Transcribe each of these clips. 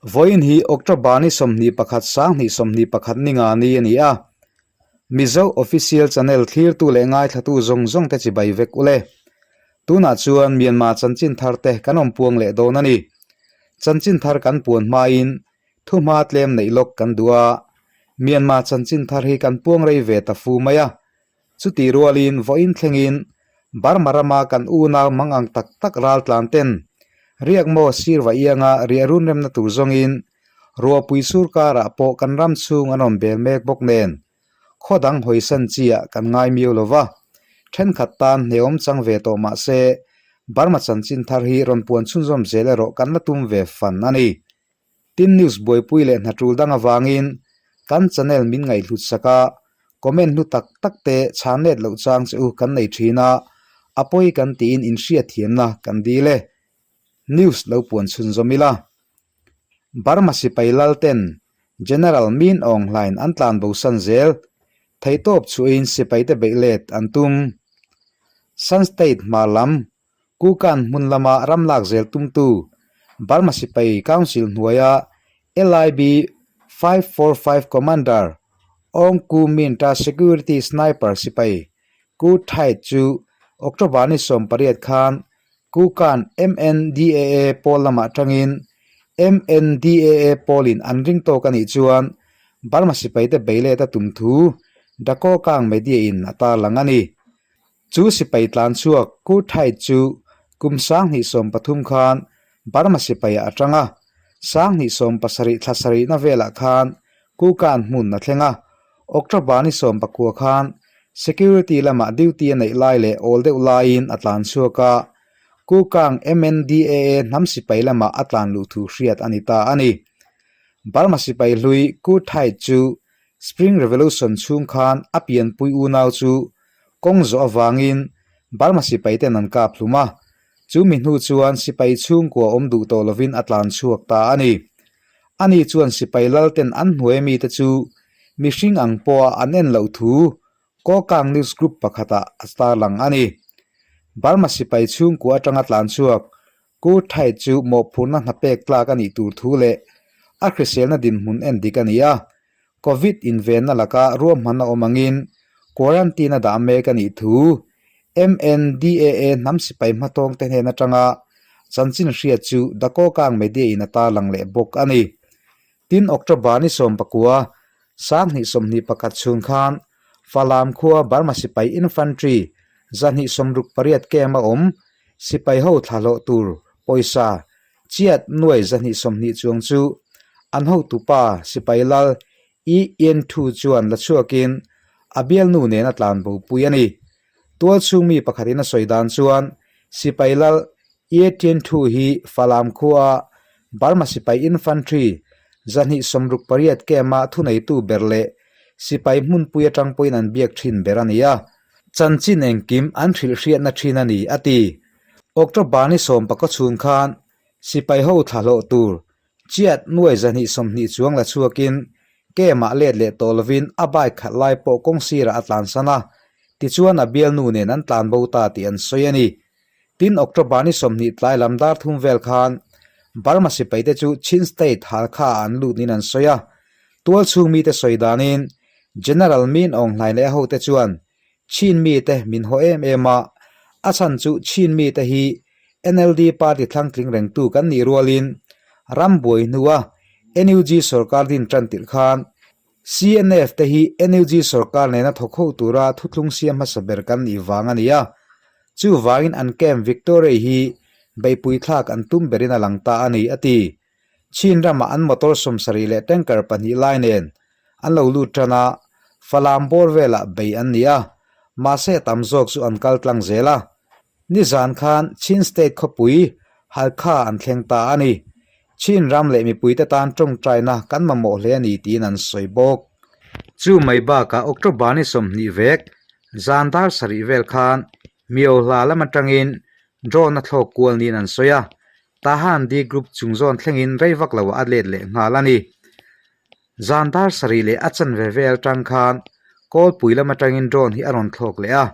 Vawiin hi October ni 21 2021 ni nga ni a ni a. Mizo Official Channel thlirtu leh ngaithlatu zawng zawng te chibai vek u le. Tunah chuan Myanmar chanchin thar te kan awm puang leh dawn a ni. Chanchin thar kan puan hmain thuhma tlem neih lawk kan duh a. Myanmar chanchin thar hi kan puang rei ve ta fu mai a. Chutih rualin vawiin thlengin Burma rama kan unau mang ang tak tak raltlan ten riakmaw sirva ianga riah run remna tur zawngin ruahpui sur karah pawh kan ram chhung an rawn bel mek bawk nen khaw dang hawisan chiah kan ngai miau lo va. Thenkhat tan hneawm chang ve tawh mah se Burma chanchin thar hi rawn puan chhunzawm zel erawh kan la tum ve fan a ni. Tin news buaipui leh hna tul dang avangin kan channel min ngaihhlut sak a, comment hlu tak tak te chhan let loh chang che u kan nei thin a, a pawi kan tiin inhriatthiamna kan dil e. News lo puan chhunzawm ila. Burma sipai lal ten General Min Aung Hlaing an tlan bosan zel, theihtawp chhuahin sipaite beih let an tum. Shan State hmar lam Kukan hmun lama ram lak zel tumtu Burma sipai Council hnuaia LIB 545 Commander Aung Ku Myint-a Security Sniper sipai Ku Thait chu October ni 18 khan Kukan MNDAA pawl lamah tangin MNDAA pawlin an ring tawk a nih chuan Burma sipaite bei let a tum thu Dakokang Media-in a tarlang a ni. Chu sipai tlan chhuak Kurthai chu kum 2013 khan Burma sipaiah a tang a, 2017 thla sarihna velah khan Kukan hmun a thleng a, October ni 19 khan security lamah duty a neih lai leh awl deuh laiin a tlan chhuak a, Kukang MNDAA hnam sipai lamah a tlan luh thu hriat a ni ta a ni. Burma sipai hlui Kurthai chu Spring Revolution chhung khan a pianpui unau chu kawng zawh avangin Burma sipai ten an kap hlum a, chu mi hnu chuan sipai chhungkua awm duh tawh lovin a tlan chhuak ta a ni. Ani chuan sipai lal ten an hnuai mite chu mihring ang pawha an en loh thu Kokang News Group pakhatah a tarlang a ni. Burma sipai chhungkua atanga tlan chhuak Ku Thai chu mawhphurhna hna pek tlak a nih tur thu leh a hriselna dinhmun en dik a ni a, Covid invenna laka ruahmanna awm angin quarantine a dah mek a nih thu MNDAA hnam sipai hmatawngte hnen atanga chanchin hriat chu Dakokang Media in a tarlang leh bawk a ni. Tin October ni 19, 2021 chhung khan Falam khua Burma sipai Infantry 268 camp a awm Sipai ho thlahlawh tur pawisa chiat nuai 220 chuang chu an hotupa sipai lal I Yen Thu chuan la chhuakin a bialnu nen a tlan bopui a ni. Tual chhung mi pakhatin a sawi dan chuan sipai lal Ye Tien Thu hi Falam khua Burma sipai infantry 268 camp-a thuneitu ber leh sipai hmunpui atang pawhin an biak thin ber a ni a. Chanchin engkim an hrilh hriatna thin a ni, a ti. October ni 19 chhung khan sipai ho thlahlawh tur chiat nuai 220 chuang la chhuakin camp-ah let leh tawh lovin a bike khalh lai pawh kawng sirah a tlansan a, tichuan a bialnu nen an tlan bo ta tih an sawi a ni. Tin October ni 20 tlai lam dar thum vel khan Burma sipaite chu Chin State Halkha ah an lut niin an sawi a, tual chhung mite sawi danin General Min Aung Hlaing leh a hote chuan Chin mite min haw em em a, a chhan chu Chin mite hi NLD party thlangtling rengtu kan nih rualin ram buai hnua NUG sorkar din tan tirh khan CNF te hi NUG sorkar nena thawk ho tura thuthlung siam hmasa ber kan nih vang a ni a, chuvangin an camp Victoria hi beihpui thlak an tum berin a lang ta a ni, a ti. Chin ramah an motor 70 leh tanker pahnih lai nen an lo lut tan a, Falam bawr velah bei an ni a, mahse tam zawk chu an kal tlang zel a. Nizan khan Chin State khawpui Halkha an thleng ta a ni. Chin ram leh mipuite tan tawngtaina kan mamawh hle a ni tiin an sawi bawk. Chu mai bakah October ni 20 vek zan dar sarih vel khan Myohla lam atangin drone a thlawk kual niin an sawi a, Tahan D Group chung zawn thlengin rei vak lo a let leh nghal a ni. Zan dar sarih leh a chanve vel atang khan Kawlpui lam atangin drone hi a rawn thlawk leh a,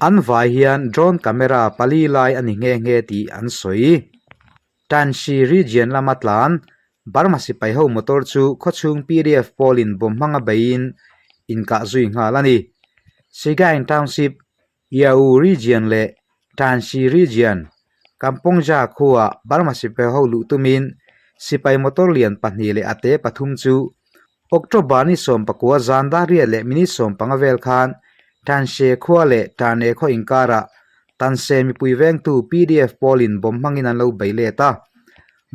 an vai hian drone camera pali lai a ni nghe nghe tih an sawi. Tanshi region lama tlan Burma sipai ho motor chu khawchhung pdf pawlin bomb hmanga beiin inkah zui nghal a ni. Sagaing Township, Yau Region leh Tansi Region, Kampongja khuaa Burma sipai ho luh tumin sipai motor lian pahnih leh a te pathum chu October ni 19 zan dar riat leh minute 15 vel khan Tanse khua leh Tane khaw inkarah Tanse mipui vengtu pdf pawlin bomb hmangin an lo bei let a.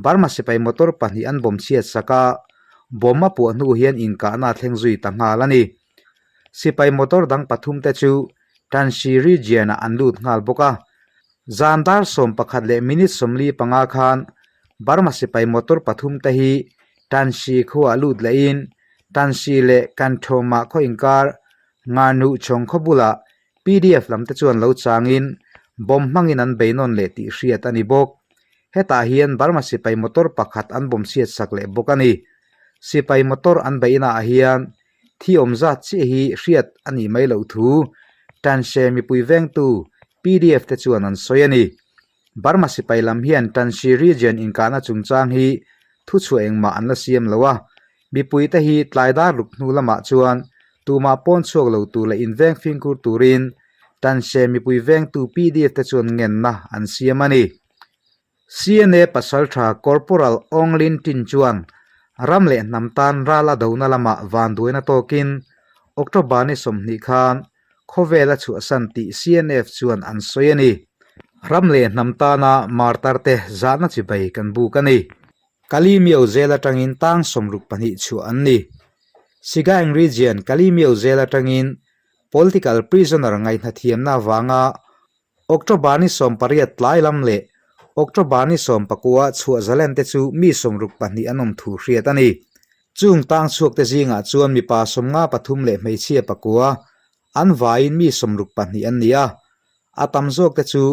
Burma sipai motor pahnih an bomb chhiat sak a, bomb a puah hnu hian inkahna a thleng zui ta nghal a ni. Sipai motor dang pathum te chu Tansi region-ah an lut nghal bawk a. Zan dar 11 leh minute 45 khan Burma sipai motor pathum te hi Tansi khuaah lut lehin Tansi leh Kanthawma khaw inkar Ngahnuh chhawng khaw bulah pdf lam te chuan lo changin bomb hmangin an bei nawn leh tih hriat a ni bawk. Hetah hian Burma sipai motor pakhat an bomb chhiat sak leh bawk a ni. Sipai motor an beihna ah hian thi awm zat chiah hi hriat a nih mai loh thu Tanse mipui vengtu pdf te chuan an sawi a ni. Burma sipai lam hian Tansi region inkahna chungchang hi thuchhuah engmah an la siam lo a, mipuite hi tlai dar ruk hnu lamah chuan tumah pawn chhuak lo tur leh inveng fimkhur turin Tanse mipui vengtu pdf te chuan ngenna an siam a ni. CNA pasaltha Corporal Aung Lin Tin chuan ram leh hnam tan ral a dona lamah vanduaina tawkin October ni 20 khan khawvel a chhuahsan tih CNF chuan an sawi a ni. Ram leh hnam tana martar te zahna chibai kan buk a ni. Kalimio zel atangin tang 62 chhuah an ni. Sagaing Region Kalimio zel atangin political prisoner ngaihhnathiamna avanga October ni 18 tlai lam leh October ni 19 chhuah zalen te chu mi 62 an awm thu hriat a ni. Chung tang chhuak te zingah chuan mipa 53 leh hmeichhia pakua an vaiin mi 62 an ni a. A tam zawk te chu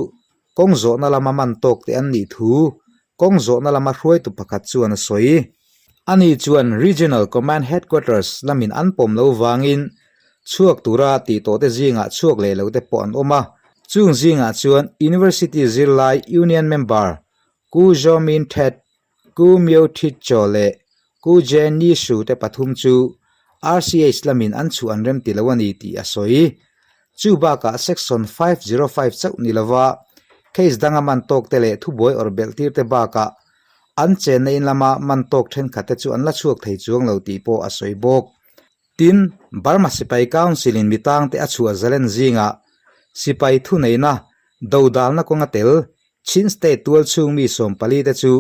kawng zawhna lama man tawk te an nih thu kawng zawhna lama hruaitu pakhat chuan a sawi. Ani chuan Regional Command Headquarters lamin an pawm lo vangin chhuak tura tih tawh te zingah chhuak leh lo te pawh an awm a. Chung zingah chuan University zirlai Union member Ku Zaw Min Thet, Ku Myo Thit Chaw leh Ku Je Ni Su te pathum chu RCH lamin an chhuah an rem ti lo a ni tih a sawi. Chu bakah Section 505 chauh ni lova case danga man tawk te leh thubuai awrh belh tir te bakah an chenna in lama man tawk thenkhat te chu an la chhuak thei chuang lo tih pawh a sawi bawk. Tin, Burma Sipai Council in mitang te a chhuah zalen zingah sipai thuneihna dodalna kawnga tel Chin State tualchhung mi 14 te chu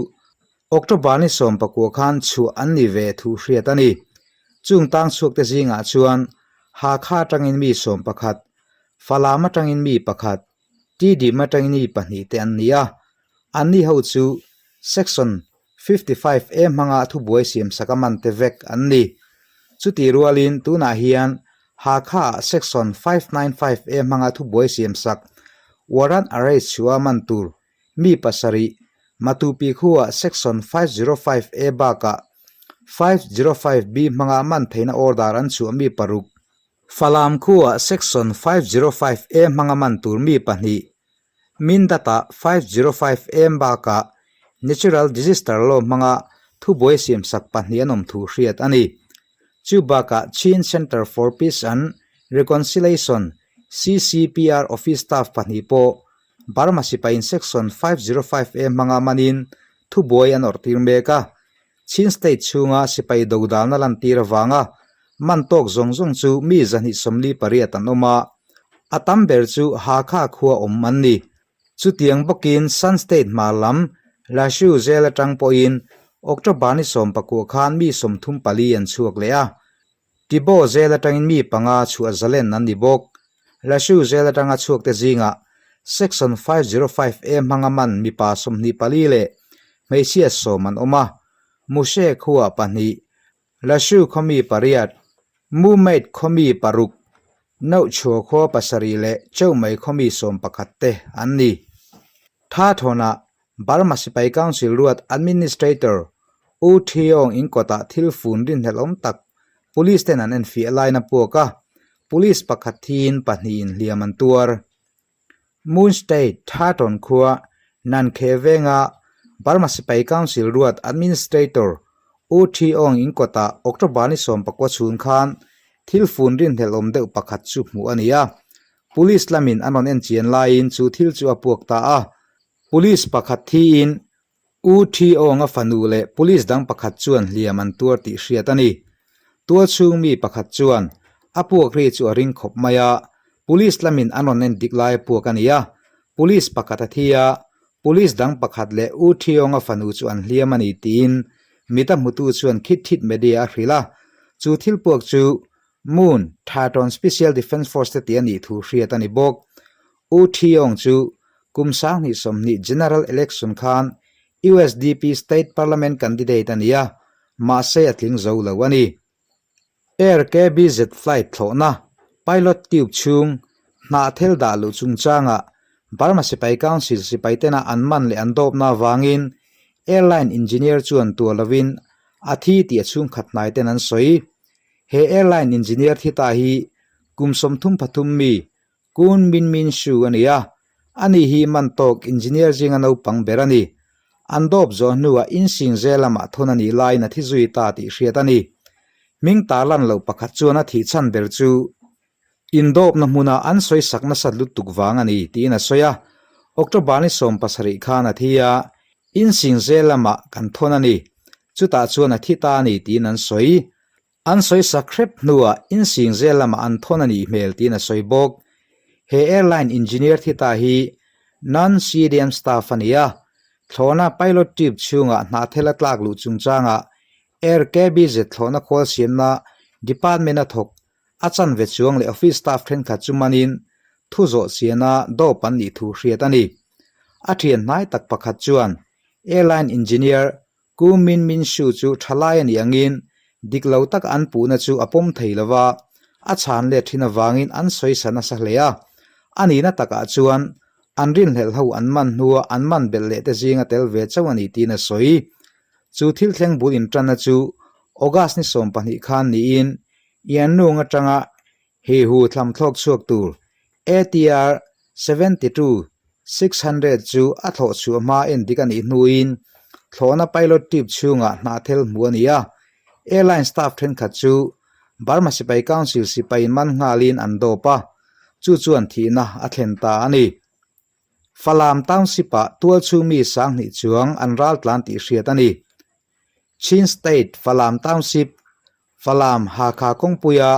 October ni 19 khan chhuah an ni ve thu hriat a ni. Chung tang chhuak te zingah chuan Hakha atangin mi 11, Falam atangin mi pakhat, Tidim atangin mi pahnih te an ni a. Anni ho chu Section 55 A hmanga thubuai siamsak a man te vek an ni. Chutih rualin tunah hian Hakha-ah Section 595 A hmanga thubuai siamsak warrant arrest chhuah a man tur mi pasarih Matupi khuaa Section 505 A bakah 505 B hmanga man theihna order an chhuah mi paruk, Falam khuaa Section 505 A hmanga man tur mi pahnih, Mindata 505 A bakah Natural Disaster Law hmanga thubuai siamsak pahnih an awm thu hriat a ni. Chu bakah Chin Centre for Peace and Reconciliation, CCPR, office staff pahnih pawh Burma sipaiin Section 505 A hmanga manin thubuai an awrh tir mek a. Chin State chhunga sipai dodalna lantir avanga man tawk zawng zawng chu mi 248 an awm a, a tam ber chu Hakha khua awm an ni. Chutiang bawkin Shan State hmar lam Lashu zel atang pawhin October ni 19 khan mi 34 an chhuak leh a. Tibaw zel atangin mi panga chhuah zalen an ni bawk. Lashu zel atanga chhuakte zingah Section 505 A hmanga man mipa 24 leh hmeichhia 10 an awm a, Mushe khua pahnih, Lashu khaw mi pariat, Mumate khaw mi paruk, Nauhchhuah khua pasarih leh Cheumai khaw mi 11 te an ni. Tha thawnah Burma Sipai Council ruat Administrator U Thiong in kawtah thil fun rinhlelh awm tak Police ten an enfiah lain a puak a, Police pakhat thiin pahnihin hliam an tuar. Moon State Thaton khua Nankhe venga Burma Sipai Council ruat Administrator. U Thi Aung in kawtah October ni 19 chhun khan thil fun rinhlelh awm deuh pakhat chu hmuh a ni a. Police lamin an rawn en chian laiin chu thil chu a puak ta a. Police pakhat thiin U Thi Aung-a fanu leh police dang pakhat chuan hliam an tuar tih hriat a ni. Tual chhung mi pakhat chuan a puak ri chu a ring khawp mai a, police lamin an rawn en dik lai a puak a ni a. Police pakhat a thi a, police dang pakhat leh U Thi Aung-a fanu chu an hliam a ni tiin mit a hmutu chuan Khit Thit Media a hrilh a. Chu thil puak chu Moon Thaton Special Defence Force te tih a nih thu hriat a ni bawk. U Thiong chu kum 2020 General Election khan usdp State Parliament candidate a ni a, mahse a tling zo lo a ni. Air KBZ flight thlawhna pilot tube chhung hnahthel dah luh chungchangah Burma Sipai Council sipai tena an man leh an dawpna avangin airline engineer chuan tuah lovin a thi tih a chhungkhat hnai ten an sawi. He airline engineer thi ta hi kum 33 mi Kun Min Min Shu a ni a, ani hi man tawk engineer zinga naupang ber a ni. An dawp zawh hnuah insing zel lamah thawn a nih laiin a thi zui ta tih hriat a ni. Hming tarlan loh pakhat chuan a thih chhan ber chu indawpna hmuna an sawi sak nasat lutuk vang a ni tiin a sawi a. October ni 70 khan a thi a, insing zel lamah kan thawn a ni. Chutah chuan a thi ta a ni tiin an sawi. An sawi sak hrep hnuah insing zel lamah an thawn a nih hmel tiin a sawi bawk. He airline engineer thi ta hi non-CDM staff a ni a, thlawhna pilot tube chhungah hnahthel a tlak luh chungchangah Air KBZ thlawhna khawl siamna department a thawk a chanve chuang leh office staff thenkhat chu manin thu zawh chiana dawp an nih thu hriat a ni. A thian hnai tak pakhat chuan airline engineer Ku Min Min Shu chu thalai a nih angin dik lo taka an puhna chu a pawm thei lo va, a chhan let thin avangin an sawi sa nasa hle a. A nihna takah chuan an rinhlelh ho an man hnua an man belh leh te zinga tel ve chauh a ni tiin a sawi. Chu thil thleng bul intanna chu August ni 12 khan niin Yanung atanga Heihu thlamthlawk chhuak tur ATR 72 600 chu a thlawh chhuah hma en dik a nih hnuin thlawhna pilot tube chhungah hnahthel hmuh a ni a. Airline staff thenkhat chu Burma Sipai Council sipaiin man nghalin an dawp a, chu chuan thihna a thlen ta a ni. Falam Township-ah tualchhung mi 2000 chuang an raltlan tih hriat a ni. Chin State Falam Township Falam Hakha kawngpuia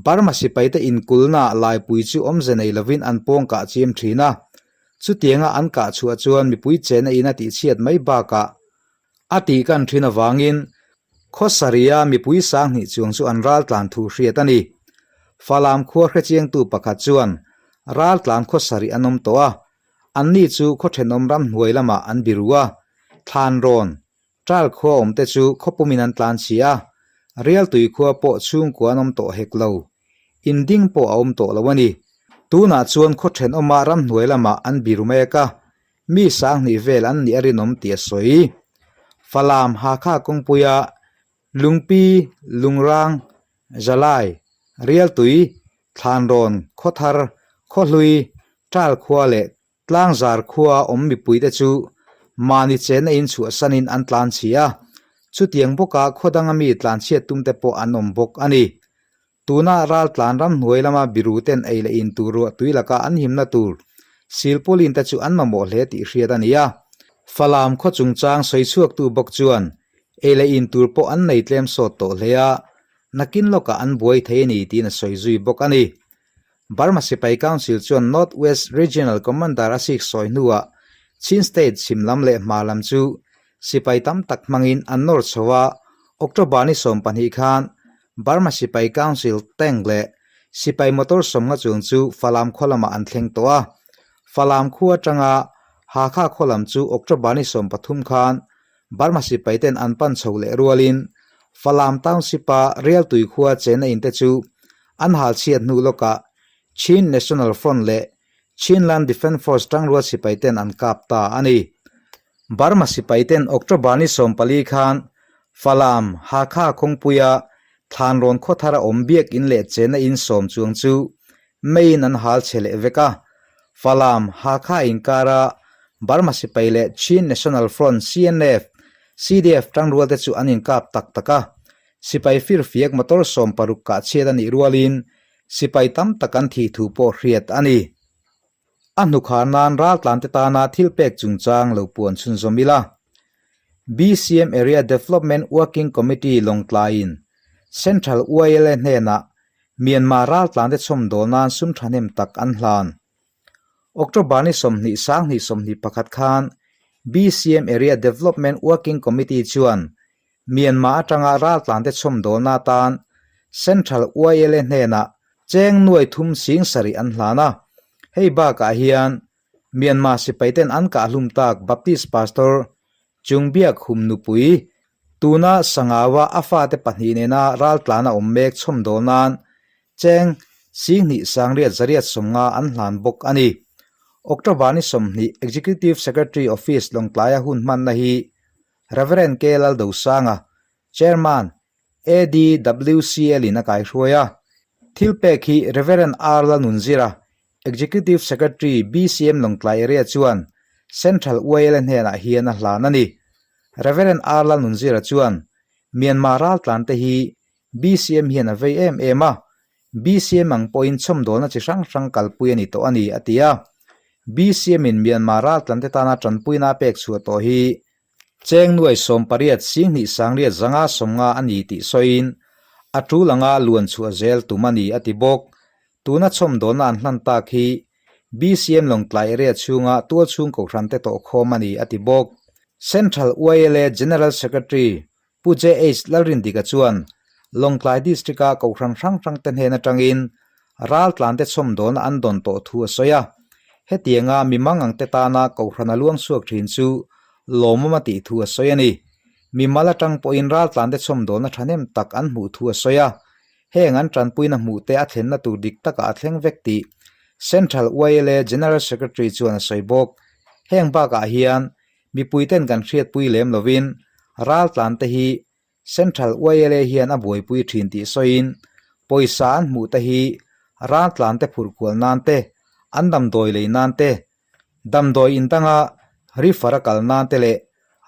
Burma sipaite inkulna laipui chu awmze nei lovin an pawng kah chiam thin a. Chutianga an kah chhuah chuan mipui chena in a tihchhiat mai bakah a tih kan thin avangin khawsaria mipui 2000 chuang chu an raltlan thu hriat a ni. Falam khua hrechiangtu pakhat chuan raltlan khawsari an awm tawh a, anni chu khaw thenawm ramhnuai lamah an biru a, thlan rawn Ṭal khua awmte chu khawpumin an tlan chhi a, Rialtui khua pawh chhungkua an awm tawh hek lo. Inding pawh a awm tawh lo a ni. Tunah chuan khaw ṭhenawma ramhnuai lamah an biru mek a, mi 2000 vel an nih a rinawm tih a sawi. Falam Hakha kawngpuia Lungpi, Lungrang, Zalai, Rialtui, Thlanrawn, Khawthar, Khawhlui, Ṭal khua leh Tlangzar khua awm mipuite chu mahni chenna in chhuahsanin an tlan chhi a, chutiang bawka khaw danga mi tlanchhiat tumte pawh an awm bawk a ni. Tuna raltlan ramhnuai lama biru ten ei leh in tur ruah tui laka an himna tur silpawlin te chu an mamawh hle tih hriat a ni a. Falam khaw chungchang sawi chhuaktu bawk chuan ei leh in tur pawh an nei tlem sawt tawh hle a, nakin lawkah an buai thei a ni tiin a sawi zui bawk a ni. Burma Sipai Council chuan North West Regional Commander a sik sawi hnuah Chin State chhim lam leh hma lam chu sipai tam tak hmangin an nawr chho a, October ni 12 khan Burma Sipai Council tank leh sipai motor 50 chuang chu Falam khaw lamah an thleng tawh a. Falam khua atanga Hakha khaw lam chu October ni 13 khan Burma sipai ten an pan chho leh rualin Falam Township-a Rialtui khua chena in te chu an hal chhiat hnu lawkah Chin National Front leh Chinland Defence Force tangrual sipai ten an kap ta a ni. Burma sipai ten October ni 14 khan Falam, Hakha kawngpuia Thlanrawn khawthar a awm biakinn leh chena in sawm chuang chu meiin an hal chhe leh vek a. Falam, Hakha inkara Burma sipai leh Chin National Front, CNF, CDF tangrualte chu an inkap tak tak a, sipai firfiak motor 16 kah chhiat a nih rualin sipai tam tak an thih thu pawh hriat a ni. A hnukhar nan raltlante tana thil pek chungchang lo puan chhunzawm ila. BCM Area Development Working Committee Lawngtlaiin Central YLA hnenah Myanmar raltlante chhawmdawl nan sum thahnem tak an hlan. October ni 20 2021 khan BCM Area Development Working Committee chuan Myanmar atanga raltlante chhawmdawlna atan Central YLA hnenah cheng nuai thum sing sarih an hlan a. Hei bakah hian Myanmar sipaiten an kahhlum tak Baptist Pastor Chungbiak Hum nupui tuna Sangawa a fate pahnih nena raltlan a awm mek chhawmdawl nan cheng 20 sangriat zariat 50 an hlan bawk a ni. October ni 20 Executive Secretary Office Lawngtlaia hun hmanna hi Rev. K. Laldosanga, Chairman, ADWCL in a kaihruai a. Thil pek hi Rev. R. Lalnunzira, Executive Secretary, BCM Lawngtlai Area chuan Central YLA hnenah hian a hlan a ni. Rev. R. Lalnunzira chuan, Myanmar raltlante hi BCM hian a vei em em a, BCM ang pawhin chhawmdawlna chi hrang hrang kalpui a ni tawh a ni, a ti a. BCM in Myanmar raltlante tana tanpuina a pek chhuah tawh hi Cheng nuai 18 singhnih sangriat zanga 50 a ni tih sawiin a tul anga luan chhuah zel tum a ni a ti bawk. Tuna chhawmdawlna an hlan tak hi BCM Lawngtlai area chhunga tual chhung kohhran te tawh khawm a ni a ti bawk. Central YLA General Secretary Pu JH Lalrindika chuan Lawngtlai District-a kohhran hrang hrang te hnen atangin raltlante chhawmdawlna an dawn tawh thu a sawi a. Hetianga mi mangang te tana kohhran a luang chhuak thin chu lawmawm a tih thu a sawi a ni. Mimal atang pawhin raltlante chhawmdawlna thahnem tak an hmuh thu a sawi a. Heng an tanpuina hmuh te a thlenna tur dik takah a thleng vek tih Central YLA General Secretary chuan a sawi bawk. Heng bakah hian Mipuiten kan hriatpui lem lovin raltlante hi Central YLA hian a buaipui thin tih sawiin pawisa an hmuh te hi raltlante phurh kual nan te, an damdawi lei nan te, damdawi in danga refer a kal nan te leh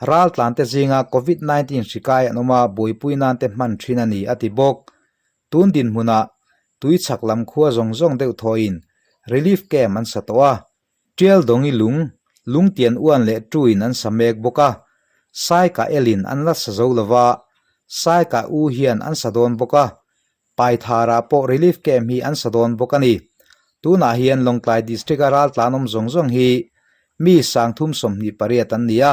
raltlante zinga Covid 19 hri kai an awm a buaipui nan te hman thin a ni a ti bawk. Tun dinhmunah tui chhak lam khua zawng zawng deuh thawhin relief camp an sa tawh a. Tial Dongi lung, lungtian uan leh tuin an sa mek bawk a, Saika elin an la sa zo lo va, Saika u hian an sa dawn bawk a, Paitharah pawh relief camp hi an sa dawn bawk a ni. Tunah hian Lawngtlai District-a raltlan awm zawng zawng hi mi 328 an ni a,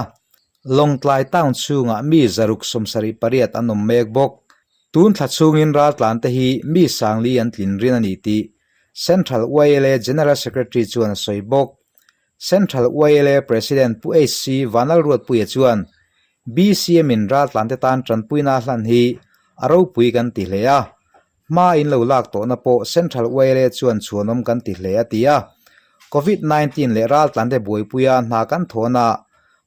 Lawngtlai town chhungah mi 678 an awm mek bawk. Tun thla chhungin raltlante hi mi 4,000 an tlin rin a ni tih Central YLA General Secretary chuan a sawi bawk. Central YLA President Pu HC Vanlalruatpuia chuan, BCM in raltlante tan tanpuina a hlan hi a ropui kan ti hle a, hma in lo lak tawhna pawh Central YLA chuan chhuanawm kan ti hle a ti a. Covid 19 leh raltlante buaipuia hna kan thawhna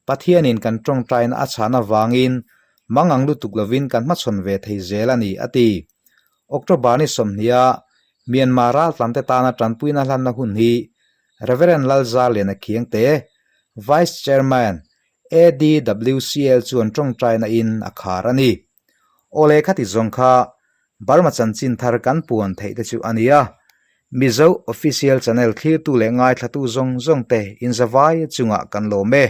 Pathianin kan tawngtaina a chhahna vangin mangang lutuk lovin kan hmachhawn ve thei zel a ni a ti. October ni 20 a Myanmar raltlante tana tanpuina hlanna hun hi Rev. Lalzarliana Khiangte, Vice Chairman, ADWCL chuan tawngtaina in a khar a ni. Awle khati zawng kha Burma chanchin thar kan puan theih te chu a ni a, Mizo Official Channel thlirtu leh ngaithlatu zawng zawng te inzavai chungah kan lawm e.